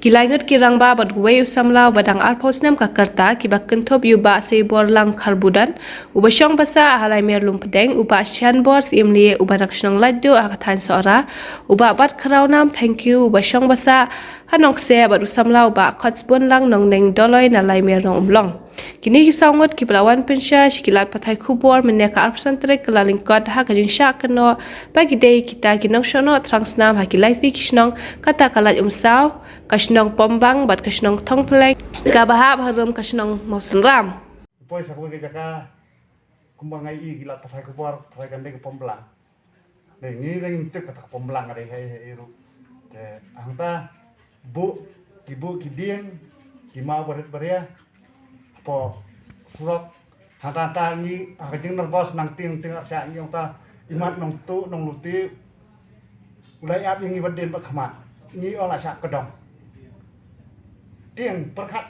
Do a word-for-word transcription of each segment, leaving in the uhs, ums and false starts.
Ki lai ngut ki rangbah bad uwei u samla uba dang arphew snem ka rta, kiba kynthup ïa u Bah Seiborlang Kharbudon, uba shong basa ha Laimiar Lumpdeng, u Bah Shanbor Syiemlieh uba na ka shnong Laitduh ha ka thaiñ Sohra, u Bah Batkhrawnam Thangkhiew uba shong basa ha Nongkseh bad u samla u Bah Khotsbunlang Nongneng Doloi na Laimiar Nongumlong. Kine ki saw ngut kiba la wan pynshai sha ki lad pathai khubor mynne ka arphew san tarik Kyllalyngkot ha ka jingshah kynnoh ba ki dei kita ki nongshong noh thrang snam ha ki lai tylli ki shnong, kata ka Laitumsaw, ka shnong Pomblang bad ka shnong Thongpleng, kaba hap harum ka shnong Mawsynram. Poi sa kawei ka jaka kumba nga ïohi ki lad pathai khubor, tharai kan dei ka Pomblang. Dei ngi dang ngim tip kata ka Pomblang ka dei hei hei ruh. Te hangta buh, ki buh ki dieng, ki maw barit baria hapoh surok. Hangta hangta ngi ha ka jingnervous nang tieng tieng arshah ngi ong ta, imat nongtuh nongluti u la ïap ïa ngi bad dien bad khmat. Ngi ong la shah kdong. Tieng pyrkhat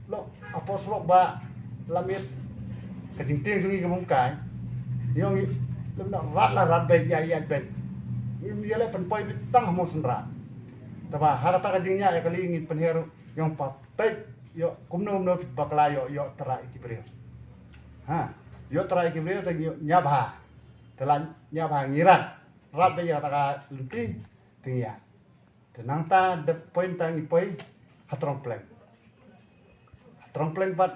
lok hapoh surok ba la miet ka jingtieng jong ngi ka bym kai. Ngi ong ngi lem na rat la rat beit, ïa ïa beit. Ngim ïa leh pynpoi beit tang ha Mawsynram. Te ba ha kata ka jingñiah ïa kali ngi pynher ïong pa peit ïoh kumno kumno bakla ïoh ïoh tyrwa ïa ki briew. Ha, ïoh tyrwa ïa ki briew te ngi ñiah bha. Te la ñiah bha ngi rat. Rat beit ïa kata ka lynti te ngi ïa. Te nangta dep poi nta ngi poi ha Trongpleng. Ha Trongpleng pat,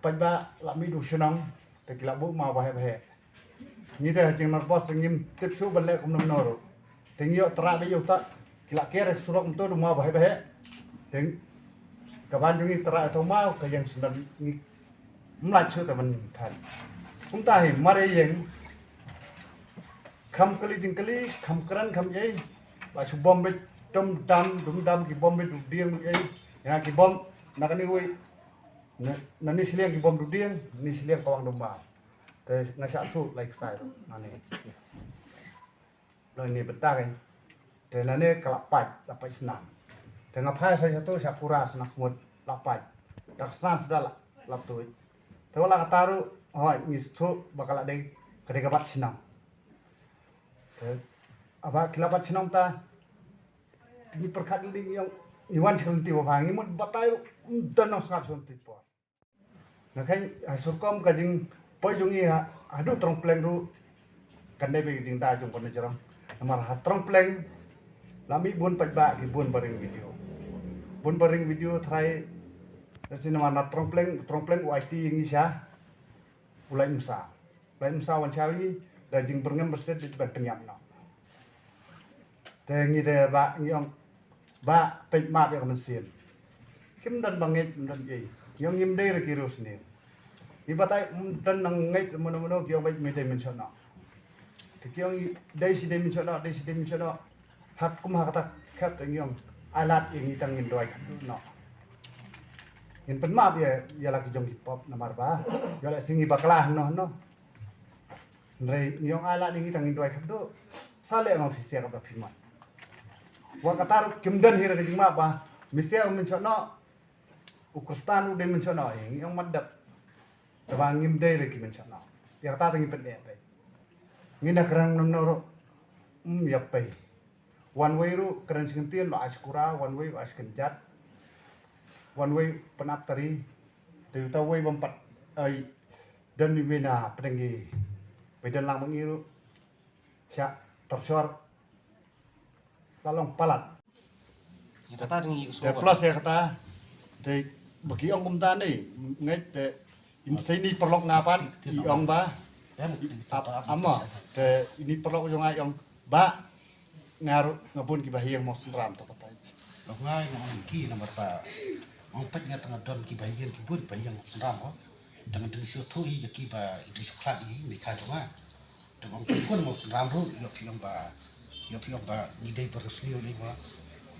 pat ba la mih da u shnong te ki la buh maw ba heh ba heh. Ngi te ha jingnervous te ngim tip shuh ban leh kumno kumno ruh. Te ngi ïoh tyrwa beit ïa uta, ki la ker surok mynta da u maw ba heh ba heh. Te ka ban jong ngi tyrwa ïa uta u maw ka ïeng syndon ngi ym lait shuh te ban than. Kumta hi mar ïa ïeng kham kali jingkali, kham kren kham ei. Ba shu bom beit dum dam dum dam ki bom beit du dieng du ei. Ïa ki bom na kani wei. Na, na ni shiliang ki bom du dieng, ni shiliang ka wang dum ba. Te nga shah shu lai ksai ruh nani. Nani bynta ka. Te nani ka la pait, la pait snam. Te nga phai sa shatu sha kura sna khmut la pait. Da ka snam suda la, la tuid. Te wala kata ruh hoi ngi shu ba ka la dei, ka dei ka bat shnong. Te aba ki la bat shnong ta, te ngi pyrkhat lynti ngi ong ngi wan sha ka lynti ba bha, ngi mut batai ruh ym don nongsngap sha ka lynti por. Nga khein ha surkom ka jingpoi jong ngi ha, haduh Trongpleng ruh kan dei ba ka jingda jong ka na jrong. Namar ha Trongpleng la mih bun paidbah ki bun ba ring video. Bun ba ring video tharai, lehse namar na Trongpleng, Trongpleng u aiti ïa ngi sha u Laitumsaw. Laitumsaw wan sha ngi da jingbyrngem byrsit ban pynïap noh. Te ngi te ba ngi ong ba peit map ïa ka mynsiem. Kim don ba ngeit, ym don ei. Ngi ong ngim dei re ki riewsniew. Ngi batai ym don nang ngeit mano mano, ki ong beit me dei mynshuwa noh. Te ki ong dei shi dei mynshuwa noh, dei shi dei mynshuwa noh. Ha kum ha kata khep te ngi ong ai lad ïa ngi tang ngin duwai khatduh noh. Ngin pynmap ïa, ïa la ki jong ki pop namar ba ïa la sngi bakla noh noh. Hynrei ngi ong ai lad ïa ngi tang ngin duwai khatduh. Sa leh ma phi sha kaba phi mat. Wat kata ruh kim don hi re ka jingmap ba me sha u mynshuwa noh. U Khristan u dei mynshuwa noh, eh, ngi ong mat dep. Te ba ngim dei re ki mynshuwa noh. Ïa kata te ngi pyneh beit. Ngi na kren mano mano ruh ym ïa pei. Wan wei ruh kren shi kyntien ba ai shi kura, wan wei ai shi kynjat. Wan wei pynap tari. Te uta wei bym pat ai don iwei na pdeng ngi. Wei don lang ma ngi ruh sha torshor. La long palat. Ïa kata te ngi ïohsngew. Te plus ïa kata te ba ki ong kumta ne, ngeit te in sei ni paralok nga pat i ong ba em ap amo te ini paralok jong nga i ong ba nga ruh nga bun kiba ha ïing Mawsynram to kata. Lok nga nga ong ki namar ba ong peit nga tang don kiba ha ïing ki bun ba ha ïing Mawsynram ko. Tang dang shu thu ïa kiba i dei shu khlad i me ka jong nga. Te ong phi khun Mawsynram ruh ïoh phi ong ba, ïoh phi ong ba ngi dei ba riewsniew ïa ba.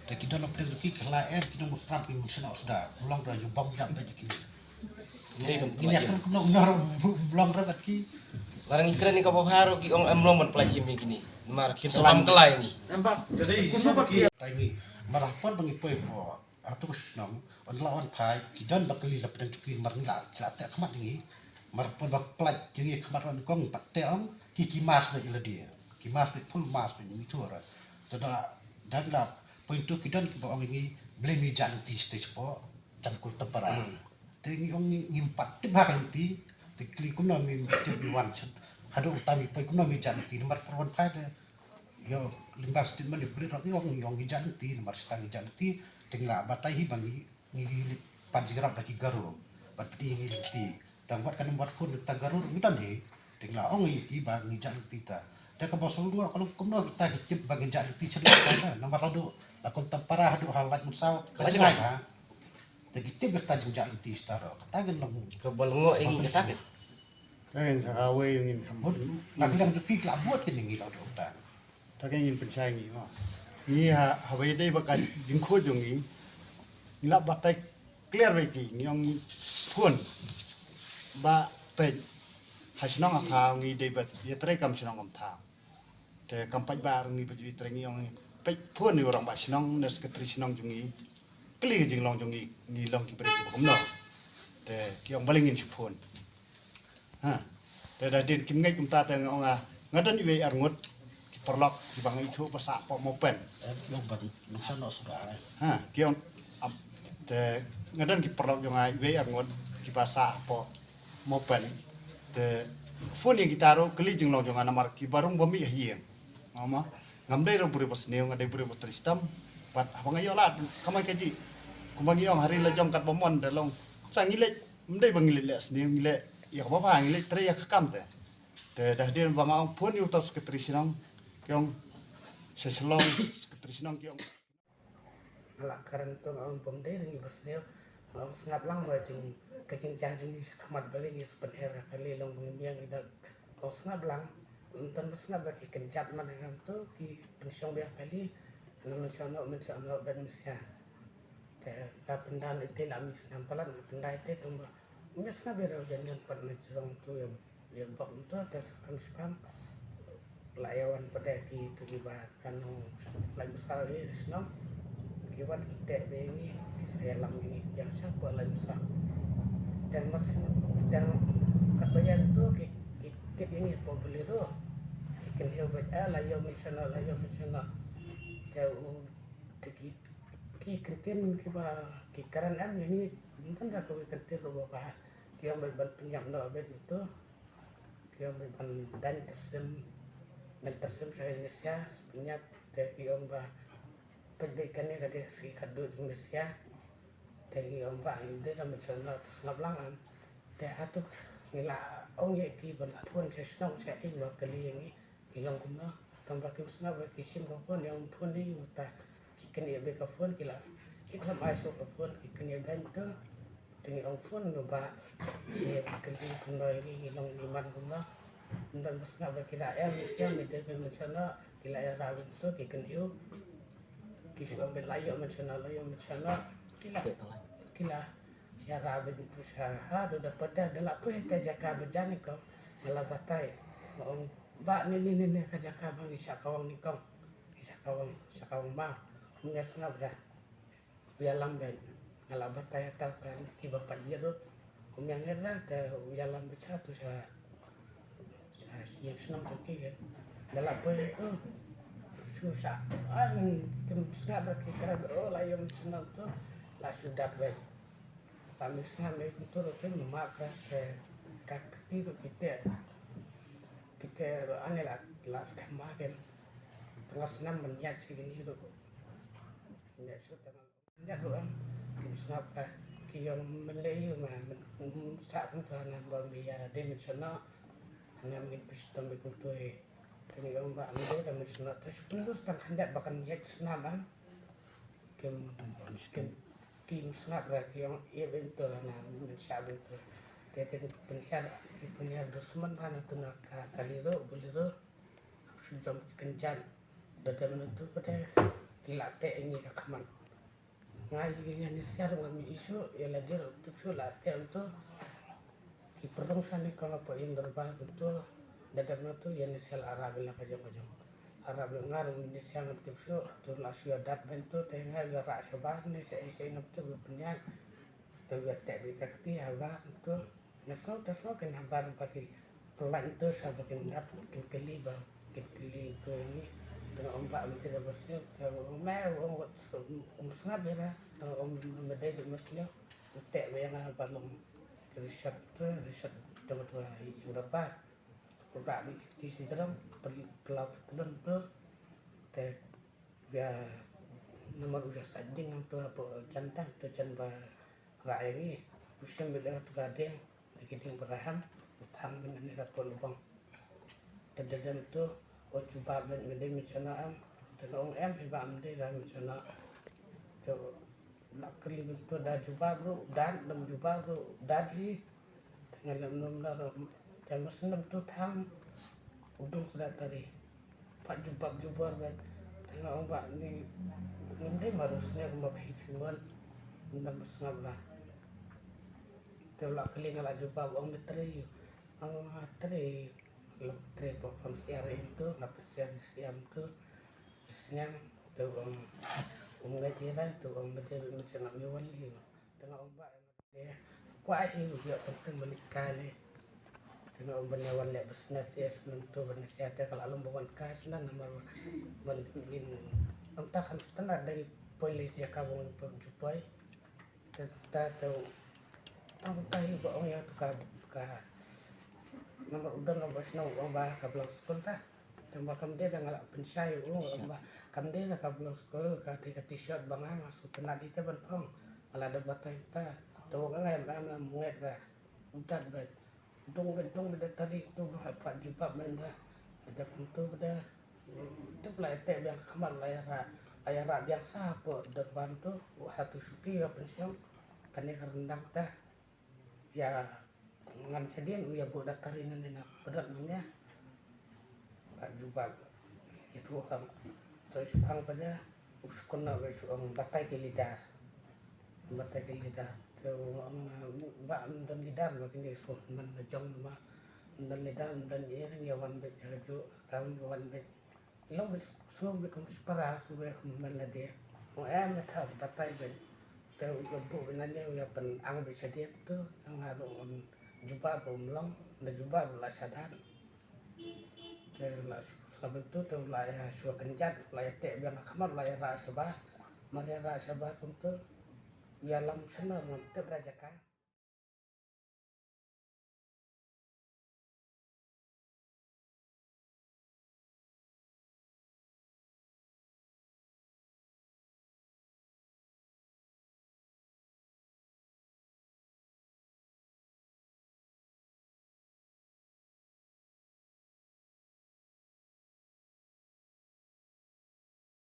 Te ki don ong phi ki khlad em ki nong Mawsynram ki mynshuwa noh suda. Long da ïa bam ïa ba ki. Ngi ïa kan kumno kumno ruh long da bad ki. Barang ngi kren ni ka ba bha ruh ki ong em long ban pynlait ïa me kini. Namar ki salam kylla ïa ngi. Em ba. Jadi kumno ba ki. Tai ngi marah pon ba ngi poi po. Atu ka shnong, wan la wan phai, ki don ba kali la pdeng tu ki mar ngi la, ki la teh khmat ngi, mar pon ba plait ki ngi khmat wan kong pat teh ong, ki ki mas ba ila dia, ki mas ba full mas ba ngi tu ra. Te da la, da la, Point two ki don kiba ong ïa ngi, balei me jah lynti stage four, Jangkul Tampara. Te ngi ong ngi, ngim pat tip ha ka lynti, te kylli kumno me tip me wan sha, haduh mynta me poi kumno me jah lynti, namar four one five te, ïoh lyngba statement ïoh pulit ruh ngi ong, ngi ong ngi jah lynti, namar shisha ngi jah lynti, te ngi la batai hi ba ngi, ngi leit pan jingïarap da ki Garo, bad pynïoh ïa ngi lynti. Tang wat ka number phone tang Garo ruh ngi don hi. Te ngi la ong ïa ki ba ngi jah lynti ta. Te kaba shu ngo ka long kumno kita ki tip ba ngi jah lynti sha lynti ta. Namar haduh la kum Tampara haduh ha Laitumkhrah ka jngai ha. Te ki tip ba kita jingjah lynti sha ta ruh. Kata ngi long kaba long ïa ngi kata. Te ngin sa kawei ngin kham. La ki lang tu ki la buat kine ngi la dok ta. Ta ka ngin pynshai ngi mo. Ngi ha, haba ïadei bad ka jingkhuid jong ngi. Ngi la batai clear bad ki, ngi ong ngi phone. Ba peit ha shnong ha thaw ngi dei bad ïatrei kam shnong kam thaw. Te kam paidbah ngi ba ju ïatrei ngi ong ngi peit phone ïa u rangbah shnong ne secretary shnong jong ngi. Kylli ka jinglong jong ngi, ngi long ki briew kiba kumno. Te ki ong balei ngin shu phone. Ha. Te da dien kim ngeit kumta te nga ong nga, nga don iwei arngut ki paralok kiba nga ithuh ba sah hapoh Mawpen. Eh, ïoh ban nuksan noh suda. Ha, ki ong, am, te nga don ki paralok jong nga iwei arngut kiba sah hapoh Mawpen. Te phone ïa kita ruh kylli jinglong jong nga namar kiba rung ba mih ha ïing. Mama, ngam dei ruh briew ba sniew, nga dei briew ba trei shitom. Bad haba nga ïoh lad, kamai kajih. Kumba ngi ong ha ri la jong katba mon da long. Kumta ngi leit, ym dei ba ngi leit leh sniew, ngi leh ïa kaba bha, ngi leit trei ïa ka kam te. Te da hadien ba nga ong phone ïa uta u secretary shnong, ki ong sha Shillong, secretary shnong ki ong. Nga la kren to nga ong bym dei ring ba sniew, nga ong sngap lang ba jing, ka jingjia jong ngi sha khmat balei ngi sa pynher ha kali long ba ngi miang ïa da, nga ong sngap lang, ym don ba sngap ba ki kynjat man ha ngam to ki pynshong beit ha kali, na mynshuwa noh mynshuwa noh ban mynshuwa. Te la pyndan ite la mi snam palat na pyndai te tang ba. Ym ïa sngap ïa rau jan jan pat na jrong tu ïa, ïa bok tu te sa kam sa kam. La ïa wan pat de ki tu ki ba kan nong lai masa ïa shnong. Ki wan ki teh be ngi ki sa ïalam ngi ïa sha pat lai masa. Te mar shnong te kat ba ïa tu ki, ki kit ïa ngi pat Bolero. Ki kynhiew ba eh la ïa mynshuwa la ïa mynshuwa. Te u te ki Ki kyntien kiba ki kren em ïa ngi, ym tang da kawei kyntien ruh ba bha. Ki ong beit ban pynïap noh beit mynta. Ki ong beit ban dang tyrsem, ban tyrsem sha ïing sha pynïap te ki ong ba peit beit kane ka dei ka sngi khadduh jong Malaysia. Te ki ong ba ym dei da mynshuwa noh te sngap lang em. Te hato ngi la ong ïa ki ban phone sha shnong sha ïing ba kylli ïa ngi. Ki long kumno, tang ba kim sngap ba ki shim ka phone, ïa phone ïa uta. Ki kynnoh beit ka phone, ki la, ki khlem ai shuh ka phone, ki kynnoh beit to. Te ngi ong phone no ba, shi ki kynnoh kumno ïa ngi, ngi long ngi man kumno. Ym don ba sngap ba ki la em, ngi sngap, ngi dei beit mynshuwa noh, ki la ïarap beit to, ki kynnoh. Ki shu ong beit la ïoh mynshuwa noh, la ïoh mynshuwa noh. Ki la, ki la ïarap beit to sha, ha, da, da poi te, da la poi te jaka ba jan nyngkong, nga la batai. Nga ong, Bah, ne, ne, ne, ne, ka jaka ba ngi shah kawang nyngkong. Ngi shah kawang, shah kawang ba. Ym ïa sngap da. U ïalam beit. Nga la batai ïa ta ka ki ba pat ïa ruh. Ym ïa ngeit da te u ïalam beit sha tu sha, sha ïing shnong jong ki. Da la poi tu. Shu sha. Ai, kim sngap da ki kren, oh, la ïa mynshuwa noh tu. La shu dat beit. Ba mi sngap ne kumtu ruh kin mama ka, ka, ka kti ruh kite. Kite ruh ane la, la skhem ba kin. Tengah snam ban ïaid shi kini ruh. Ne shu tengah ïaid ruh em. Kim sngap ka. Ki ong men lei ïa ma, men, men sa kumtu hana ba mi ïa dei mynshuwa noh. Hana men pis tam kumtu hi. Te ngi ong ba men dei da mynshuwa noh. Te shu pynlus tang khandat ba kan ïaid snam em. Kim, kim, kim sngap ra ki ong ïa bynta na mynshuwa bynta. Te te pynhiar, ki pynhiar dusmon ba na tu na ka, ka Bolero, Bolero. Shu jam ki kynjat. Da dei mynta tu ka dei ki la teh ïa ngi ka khmat. Nga ïa ngi ïa ni siar ngam ïohi shuh, ïa lade ruh tip shuh la teh mynta. Ki pyrthong shane ka nga poi ïing dorbar kumto. Da dep mynta ïa ni siar la rah beit la ka jong ka jong. La rah beit nga ruh ni siar ngam tip shuh, to la shu ïa dat beit to te nga ïa rah shabar ne sha ei sha ei ngam tip ïa pynïaid. To ïa teh beit ka kti habar to. Nga sngew te sngew kin habar ba ki pynlait to sha ba kin dat kin kylli ba kin kylli to ïa ngi. Te nga ong Ba mynta da ba sniew te ong me ong wat um sngap ïa ra. Ong me dei ba me sniew. Te ba ïa nga ba long Richard te Richard te ba tu i jingdorbar. Ba ba ti sindrong pelaw petelun tu. Te ba namar u ja sa ding tu apa janta tu jan ba ra ïa ngi. U siem ba tu ka ding. Ki ding baraham, u thang ban ni ka ko lubang. Te da dem tu, o jubab ban me dei me chana am. Te nga ong em hi ba me dei da me chana. Te la kali ban tu da jubab ru, dan dem jubab ru, dan hi. Te nga lem num da ru, te mas nem tu thang, u dung suda tari. Pat jubab jubab ban. Te nga ong ba ni ngim dei marus ne kumba phi phi mon. Ngim dei mas ngam la. Te la kali nga la jubab ong me trei. Ong ha trei. Lam trei pa pam siar itu, na pa siar siam tu. Siang tu ong um ngai ira tu ong me trei me siang me wan li. Te nga ong ba. Kwa hi u ïoh teng teng balik kali. Te nga ong ban ïa wan leh business ïa snem tu ban sia te ka la long ba wan ka snem namar ban ngin ong ta kham snem da dei poi leh sia ka bong poi jupai. Te ta te tang ta hi ba ong ïa tu ka ka namar u don ba snem ong ba ka blang skul ta. Tang ba kam dei da nga la pynshai u ba kam dei da ka blang skul ka te ka t-shirt ba nga nga su tnat ite ban phong. Nga la da batai ta. Te u nga em em em nget ra. U dat ba dung ba dung ba da tari tu ba ha pat jubab men da. Da pun tu ba da. Tu la te biang ka khmat la ïa ra. La ïa ra biang sa po da ban tu. U ha tu suki ïa pynshong. Kane ka rendang ta. Ïa ngan sha dien u ïa buh da tari ngan ïa na pdot ngan ïa. Ba jubab. Ïa tu ong. So shu phang pada u sukun na u shu ong batai ki lidar. Batai ki lidar. Te u ong ba am don lidar ma kini so man na jong ma. Am don lidar am don ïa ring ïa wan bit ïa ka ju kam wan bit. Long bit sngewbit kum spara sngewbit kum man la dia. Ong em me tha batai bit. Te u ka buh bit na ne u ïa pyn ang bit sha dia tu. Tang ha ru um jubab um long na jubab la sha dan. Te la sngewbit tu te u la ïa shu kynjat la ïa teh biang ka khmat la ïa ra sha ba. Mar ïa ra sha ba kum tu. Ïa lam sha na ngam tip ra jaka.